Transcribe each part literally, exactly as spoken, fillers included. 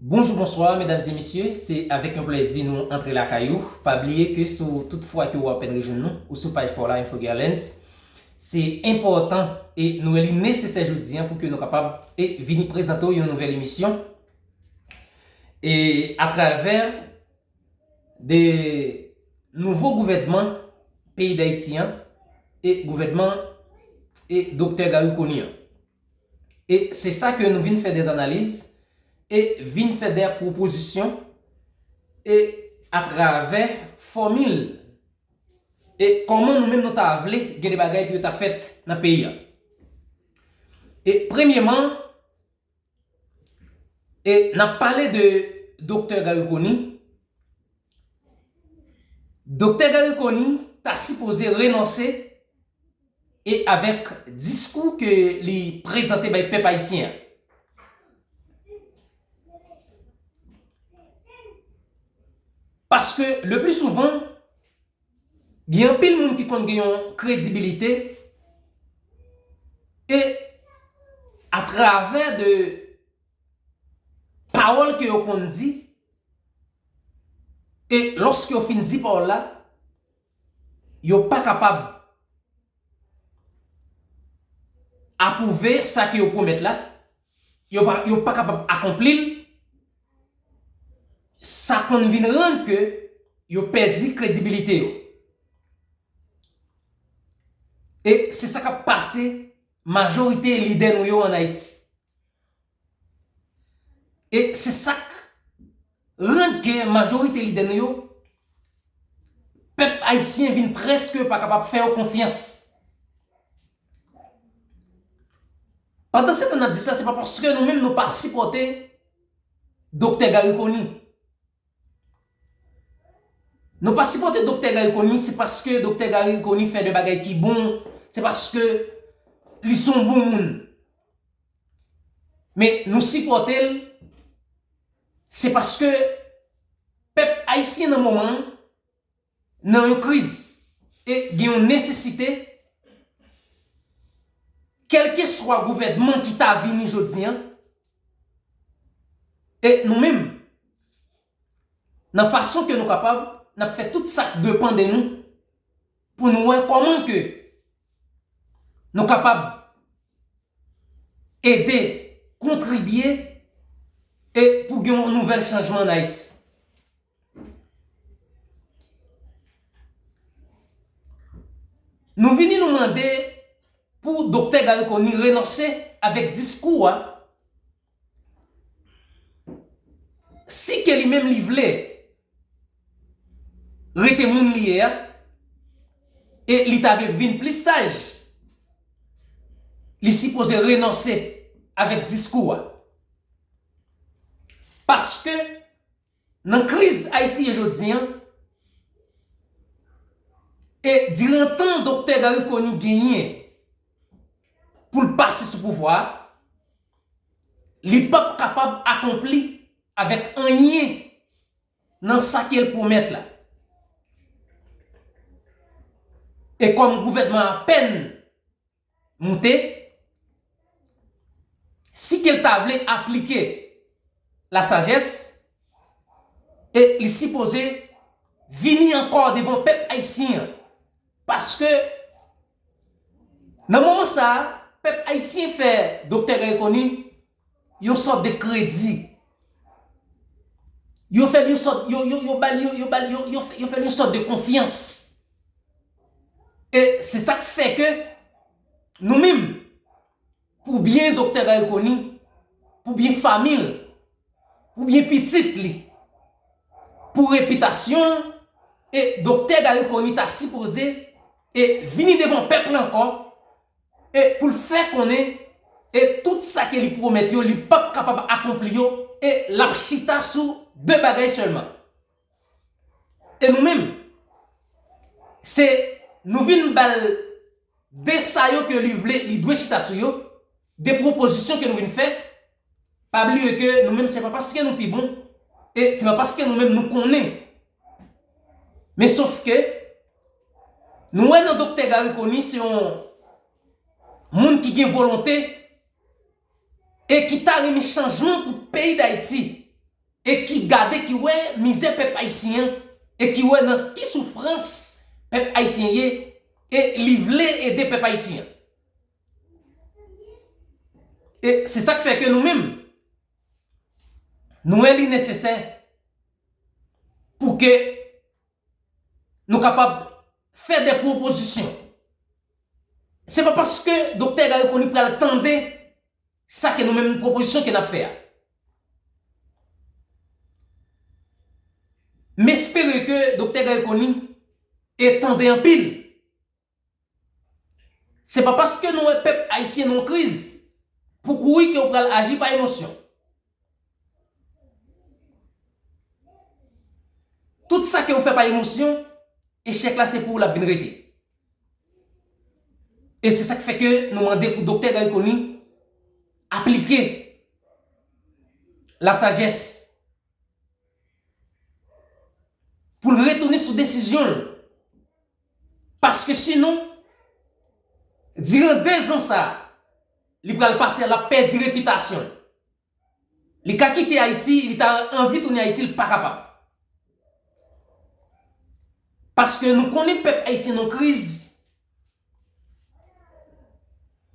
Bonjou, bonswa, medam e mesye, se avèk yon plèzi nou antre lakay ou. Pa bliye ke si w tout fwa ke w apèn rejwenn nou, ou sou paj pa w la, Info Guerlands, se enpòtan e nou wè li nesesè jodi a pou ke nou kapab e vini prezante w yon nouvèl emisyon e atravè de nouvo gouvènman peyi Dayiti an e gouvènman e Doktè Garry Conille an. E se sa ke nou vin fè dè analiz e vin fè dè pwopozisyon e atravè fòmil e kòman nou menm nou ta vle gen de bagay pou yo ta fèt nan peyi a. E premyeman, e n ap pale de Doktè Garry Conille. Doktè Garry Conille ta sipoze renonse e avèk diskou ke li prezante bay pèp ayisyen an. Paske le pli souvan, gen anpil moun ki konn gen yon kredibilite e atravè de pawòl ke yo konn di, e lòske yo fin di pawòl la, yo pa kapab apwouve sa ke yo pwomèt la, yo pa, yo pa kapab akonpli l, sa konn vin rann ke yo pèdi kredibilite yo. E se sa k ap pase majorite lidè nou yo ann Ayiti. E se sa k rann ke majorite lidè nou yo, pèp ayisyen vin prèske pa kapab fè yo konfyans. Pandan se tan n ap di sa, se pa paske nou menm nou pa sipòte Doktè Garry Conille. Nou pa sipòte Doktè Garry Conille, se paske Doktè Garry Conille fè de bagay ki bon, se paske li se yon bon moun. Men nou sipòte l, se paske pèp ayisyen nan moman an nan yon kriz e gen yon nesesite, kèlkeswa gouvènman ki ta vini jodi an, e nou menm, nan fason ke nou kapab, n ap fè tout sa k depann de nou pou nou wè kòman ke nou kapab ede, kontribye e pou gen yon nouvèl chanjman ann Ayiti. Nou vini nou mande pou Doktè Garry Conille renonse avèk diskou a, si ke li menm li vle rete moun li ye a, e li ta vle vin plis saj, li sipoze renonse avèk diskou a. Paske nan kriz Ayiti ye jodi an, e diran tan Doktè Garry Conille genyen pou l pase sou pouvwa a, li p ap kapab akonpli avèk anyen nan sa ke l pwomèt la. E kòm gouvènman an apèn moute, si ke l ta vle aplike lasajès, e li sipoze vini ankò devan pèp ayisyen an. Paske nan moman sa a, pèp ayisyen fè Doktè Garry Conille yon sòt de kredi. Yo fè l yon sòt, yo, yo, yo ba l, yo, yo ba l, yo, yo, fè- yo fè l yon sòt de konfyans. E se sa k fè ke nou menm, pou byen Doktè Garry Conille, pou byen fanmi l, pou byen pitit li, pou repitasyon l, e Doktè Garry Conille ta sipoze e vini devan pèp la ankò, e pou l fè konnen e tout sa ke li pwomèt yo, li p ap kapab akonpli yo, e l ap chita sou de bagay sèlman. E nou menm, se nou vin ba l de sa yo ke li vle, li dwe chita sou yo, de pwopozisyon ke nou vin fè. Pa bliye ke nou menm, se pa paske nou pi bon, e se pa paske nou menm nou konnen. Men sof ke nou wè nan Doktè Garry Conille se yon moun ki gen volonte e ki ta renmen chanjman pou peyi Dayiti. e ki gade, ki wè mizè pèp ayisyen an, e ki wè nan ki soufrans pèp ayisyen ye, e li vle ede pèp ayisyen an. E se sa k fè ke nou menm, nou wè li nesesè pou ke nou kapab fè de pwopozisyon. Se pa paske Doktè Garry Conille pral tande sa ke nou menm, pwopozisyon ke n ap fè a. M espere ke Doktè Garry Conille e tande anpil. Se pa paske nou wè pèp ayisyen nan yon kriz pou kouri ke w pral aji pa emosyon. Tout sa ke w fè pa emosyon, echèk la se pou ou l ap vin rete. E se sa k fè ke nou mande pou Doktè Garry Conille aplike lasajès pou l retounen sou desizyon l. Paske sinon, diran de zan sa a, li pral pase, l ap pèdi repitasyon l. Li ka kite Ayiti, li ta anvi tounen Ayiti, li pa kapab. Paske nou konnen pèp ayisyen nan kriz,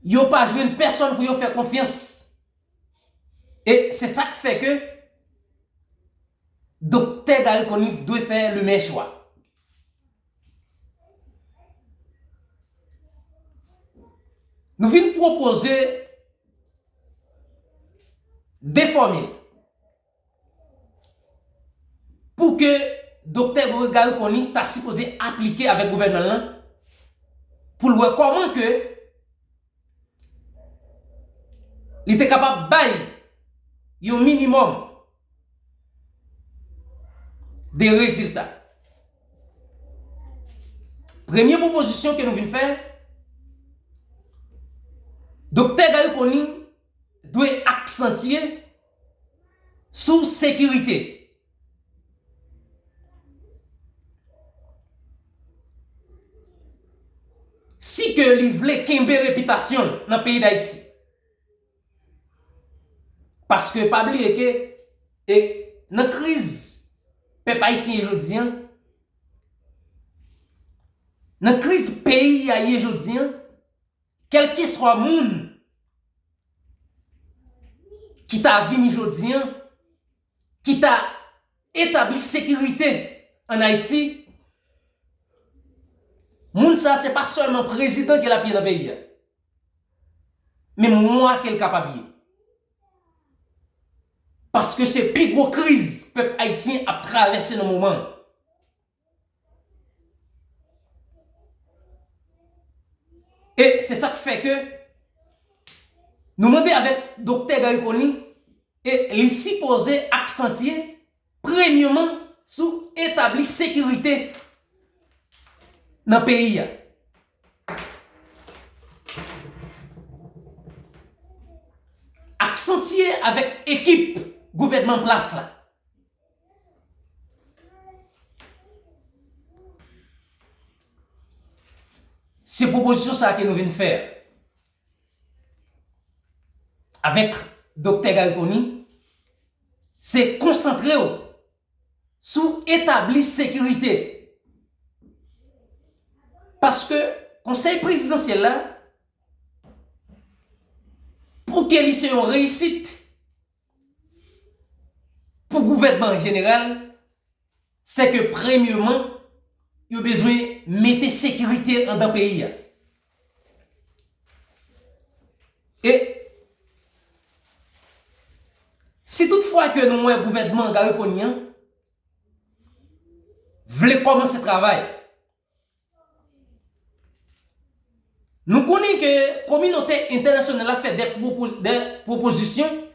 yo pa jwenn pèsonn pou yo fè konfyans. E se sa k fè ke Doktè Garry Conille dwe fè le meyè chwa. Nou vin pwopoze de fòmil pou ke Doktè Garry Conille ta sipoze aplike avèk gouvènman l lan pou l wè kòman ke li te kapab bay yon minimòm de rezilta. Premye pwopozisyon ke nou vin fè, Doktè Garry Conille dwe aksantye sou sekirite. Si ke li vle kenbe repitasyon l nan peyi Dayiti. Paske pa bliye ke, e, nan kriz pèp ayisyen ye jodi an, nan kriz peyi a ye jodi an, kèlkeswa moun ki ta vini jodi an, ki ta etabli sekirite ann Ayiti, moun sa a se pa sèlman prezidan ke l ap ye nan peyi a, men mwa ke l kapab ye. Paske se pi gwo kriz pèp ayisyen ap travèse nan moman an. E se sa k fè ke nou mande avèk Doktè Garry Conille, e li sipoze aksantye, premyeman, sou etabli sekirite nan peyi a. Aksantye avèk ekip gouvènman plas la. Se pwopozisyon sa a ke nou vin fè avèk Doktè Garry Conille, se konsantre w sou etabli sekirite. Paske Konsèy Prezidansyèl la, pou ke li se yon reyisit pou gouvènman an jeneral, se ke premyeman, yo bezwen mete sekirite anndan peyi a. E si toutfwa ke nou wè gouvènman Garry Conille an vle kòmanse travay, nou konnen ke kominote entènasyonal la fè de pwopo-, de pwopozisyon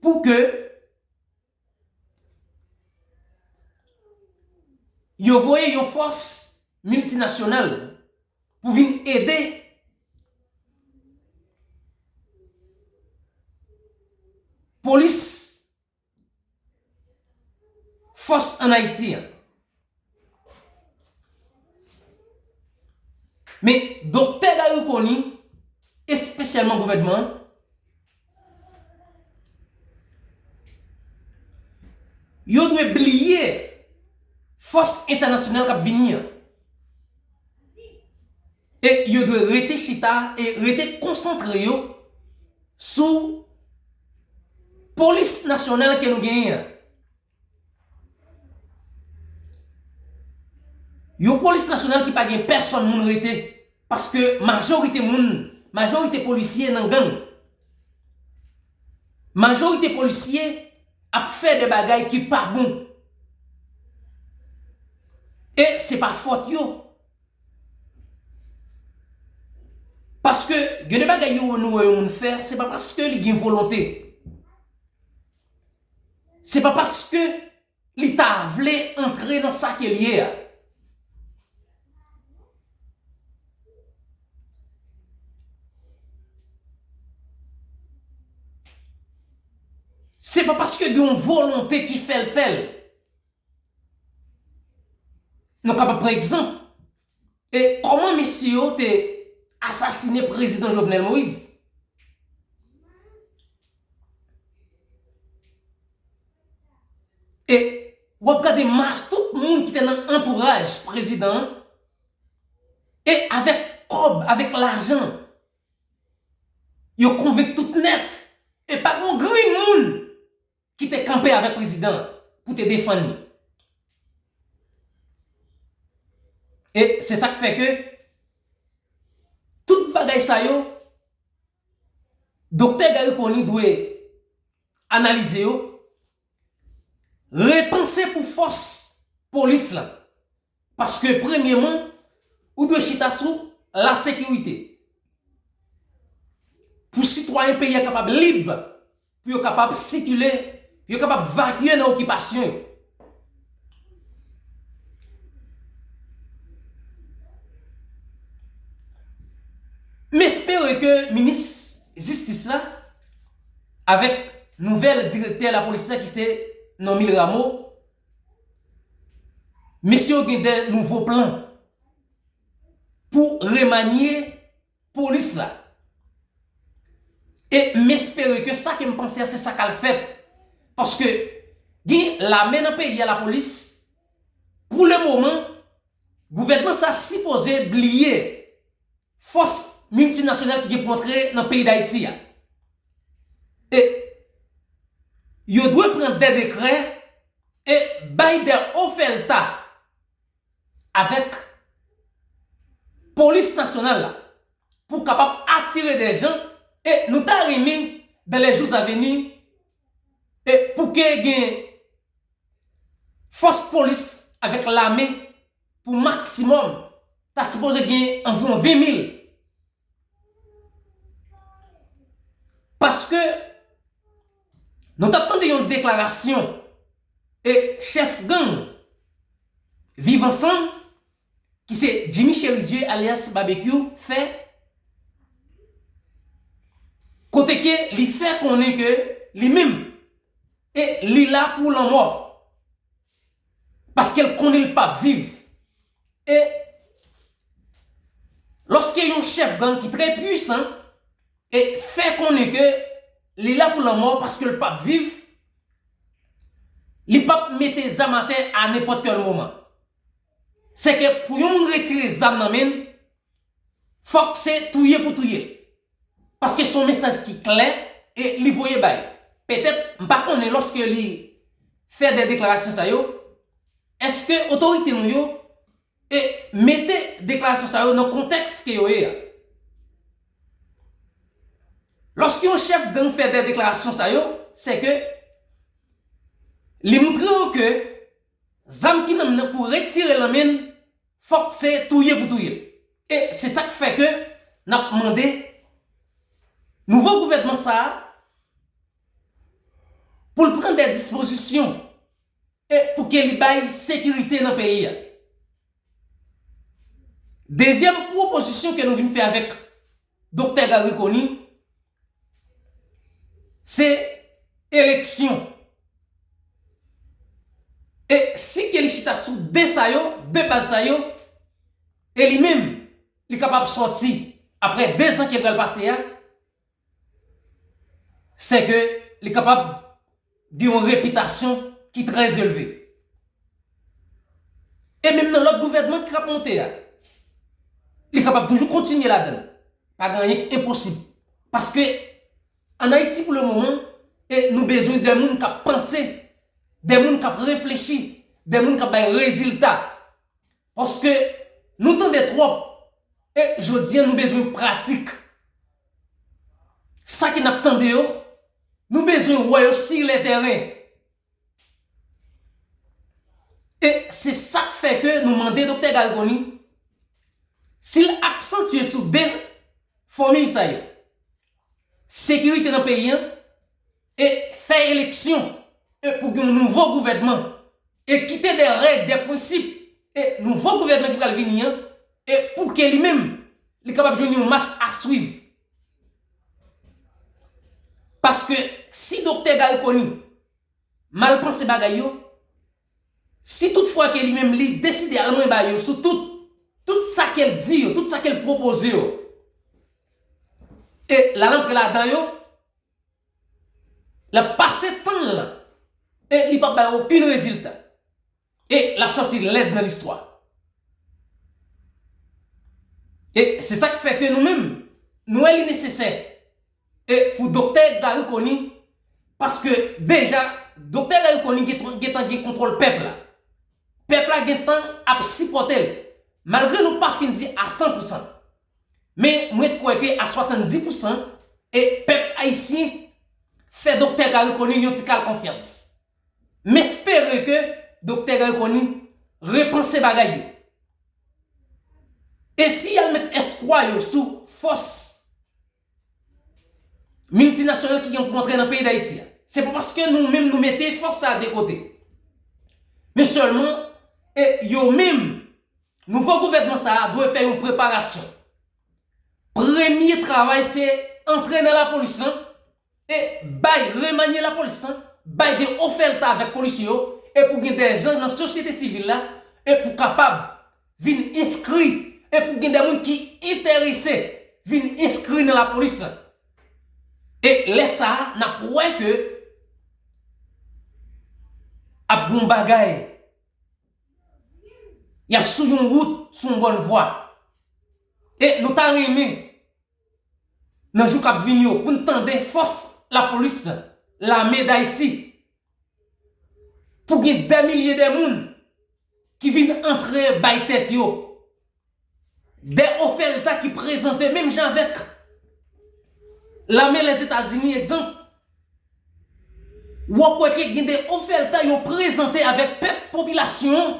pou ke yo voye yon fòs miltinasyonal pou vin ede polis, fòs ann Ayiti an. Men Doktè Garry Conille, espesyalman gouvènman an, yo dwe bliye fòs entènasyonal k ap vini an. E yo dwe rete chita e rete konsantre yo sou polis nasyonal ke nou genyen an. Yon polis nasyonal ki pa gen pèsòn moun rete, paske majorite moun, majorite polisye nan gang. Majorite polisye ap fè de bagay ki pa bon. E se pa fòt yo. Paske gen de bagay yo nou wè yon moun fè, se pa paske li gen volonte. Se pa paske li ta vle antre nan sa ke l ye a. Se pa paske gen yon volonte ki fè l fè l. Nou kapab pran egzanp, e kòman mesye yo te asasine prezidan Jovenel Moïse. E w ap gade mas tout moun ki te nan antouraj prezidan an, e avèk kòb, avèk lajan, yo konvenk tout nèt, e pa gen yon grenn moun ki te kanpe avèk prezidan an pou te defann li. E se sa k fè ke tout bagay sa yo, Doktè Garry Conille dwe analize yo, repanse pou fòs polis la. Paske premyeman, ou dwe chita sou lasekirite. Pou sitwayen peyi a kapab lib, pou yo kapab sikile, pou yo kapab vakye nan okipasyon yo. M espere ke minis jistis la, avèk nouvèl direktè lapolis la ki se Normil Rameau, mesye yo gen de nouvo plan pou remanye polis la. E m espere ke sa ke m panse a, se sa k al fèt. Paske gen lame nan peyi a, lapolis, pou le moman, gouvènman sa sipoze bliye fòs miltinasyonal ki gen pou antre nan peyi Dayiti a. E yo dwe pran de dekrè e bay de oferta avèk polis nasyonal la pou kapab atire de jan e nou ta renmen dans les jours à venir e pou ke gen fòs polis avèk lame pou maksimòm ta sipoze gen anviwon ven mil. Paske nou t ap tande yon deklarasyon e chèf gang Viv Ansanm, ki se Jimmy Chérizier alyas Babekyou fè, kote ke li fè konnen ke li menm e li la pou lanmò. Paske l konnen l p ap viv. E lòske yon chèf gang ki trè pwisan e fè konnen ke li la pou lanmò paske l p ap viv, li p ap mete zam atè a nenpòt kèl moman. Se ke pou yon moun retire zam nan men l, fòk se touye pou touye l. Paske se yon mesaj ki klè e li voye bay. Petèt, m pa konnen lòske li fè de deklarasyon sa yo, èske otorite nou yo e mete deklarasyon sa yo nan kontèks ke yo ye a. Lòske yon chèf gang fè de deklarasyon sa yo, se ke li montre yo ke zam ki nan men nan pou retire nan men l, fòk se touye pou touye l. E se sa k fè ke n ap mande nouvo gouvènman sa a pou l pran de dispozisyon e pou ke li bay sekirite nan peyi a. Dezyèm pwopozisyon ke nou vin fè avèk Doktè Garry Conille, se eleksyon. E si ke li chita sou de sa yo, de baz sa yo, e li menm, li kapab sòti apre de zan ke l pral pase a, se ke li kapab gen yon repitasyon ki trè elve. E menm nan lòt gouvènman ki ap monte a, li kapab toujou kontinye ladan l. Pa gen anyen k enposib. Paske ann Ayiti pou le moman, e nou bezwen de moun k ap panse, de moun k ap reflechi, de moun k ap bay rezilta. Paske nou tande twòp, e jodi a nou bezwen pratik. Sa ke n ap tande yo, nou bezwen wè yo si le tèren. E se sa k fè ke nou mande Doktè Garry Conille si l aksantye sou de fòmil sa yo. Sekirite nan peyi an, e fè eleksyon, e pou gen yon nouvo gouvènman, e kite de règ, de prensip, e nouvo gouvènman ki pral vini an, e pou ke li menm, li kapab jwenn yon mach a swiv. Paske si Doktè Garry Conille mal panse bagay yo, si tout fwa ke li menm li deside al manyen bagay yo sou tout, tout sa ke l di yo, tout sa ke l pwopoze yo, e l al antre ladan yo, l ap pase tan l lan, e li p ap bay okenn rezilta. E l ap sòti lèd nan listwa. E se sa k fè ke nou menm, nou wè li nesesè, e pou Doktè Garry Conille, paske deja, Doktè Garry Conille gen, gentan gen kontwòl pèp la. Pèp la gentan ap sipòte l. Malgre nou pa fin di a san pou san. Men mwen kwè ke a swasanndis pou san, e pèp ayisyen fè Doktè Garry Conille yon ti kal konfyans. M espere ke Doktè Garry Conille repanse bagay yo. E si y al met espwa yo sou fòs miltinasyonal ki gen pou antre nan peyi Dayiti a, se pa paske nou menm nou mete fòs sa a de kote. Men sèlman, e yo menm, nouvo gouvènman sa a dwe fè yon preparasyon. Premye travay se antre nan lapolis lan, e bay, remanye lapolis lan, bay de oferta avèk polisye yo, e pou gen de jan nan sosyete sivil la, e pou kapab vin enskri, e pou gen de moun ki enterese vin enskri nan lapolis lan. E lè sa a, n ap wè ke ap gen yon bagay, y ap sou yon wout, sou yon bòn vwa. E nou ta renmen, nan jou k ap vini yo, pou n tande fòs lapolis lan, lame Dayiti, pou gen dè milye de moun ki vin antre bay tèt yo, de oferta ki prezante menm jan avèk lame Lèzetazini, egzanp. W ap wè ke gen de oferta yo prezante avèk pèp, popilasyon an.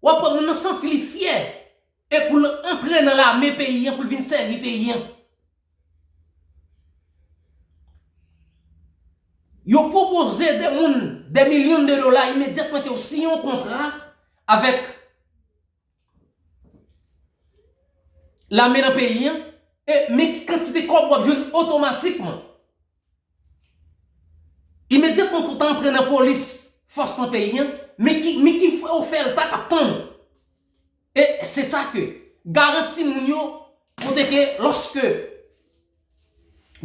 W ap wè moun nan santi li fyè, e pou l antre nan lame peyi an, pou l vin sèvi peyi an. Yo pwopoze de moun de milyon de dola imedyatman ke w siyen yon kontra avèk lame nan peyi an, e men ki kantite kòb w ap jwenn otomatikman. Imedyatman ke w ta antre nan polis, fòs nan peyi an, men ki, men ki oferta k ap tann ou. E se sa ke garanti moun yo, kote ke lòske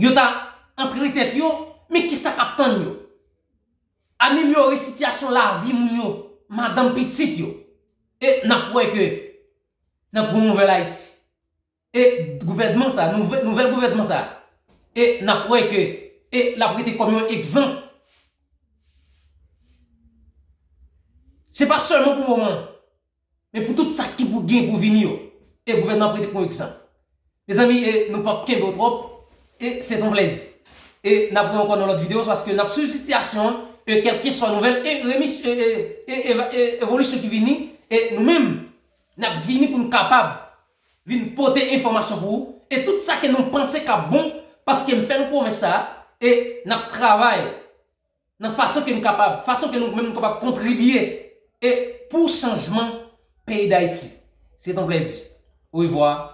yo ta antre tèt yo, men kisa k ap tann yo? Amelyore sitiyasyon lavi moun yo, madanm, pitit yo. E n ap wè ke n ap gen yon nouvèl Ayiti. E gouvènman sa, nouvè-, nouvèl gouvènman sa, e n ap wè ke, e l ap rete kòm yon egzanp. Se pa sèlman pou moman an, men pou tout sa ki pou gen pou vini yo. E gouvènman ap rete pou egzanp. Mezanmi, e nou p ap kenbe w twòp, e se t on plèzi. E n ap wè ankò nan lòt videyo, paske n ap swiv sitiyasyon an, e kèlkeswa nouvèl, e remis-, e, e, e, e, e evolisyon ki vini, e nou menm, n ap vini pou n kapab vin pote enfòmasyon pou ou, e tout sa ke nou panse k ap bon, paske m fè nou pwomès sa, e n ap travay nan fason ke nou kapab, fason ke nou menm nou kapab kontribye, e pou chanjman peyi Dayiti. Se t on plèzi. Orevwa.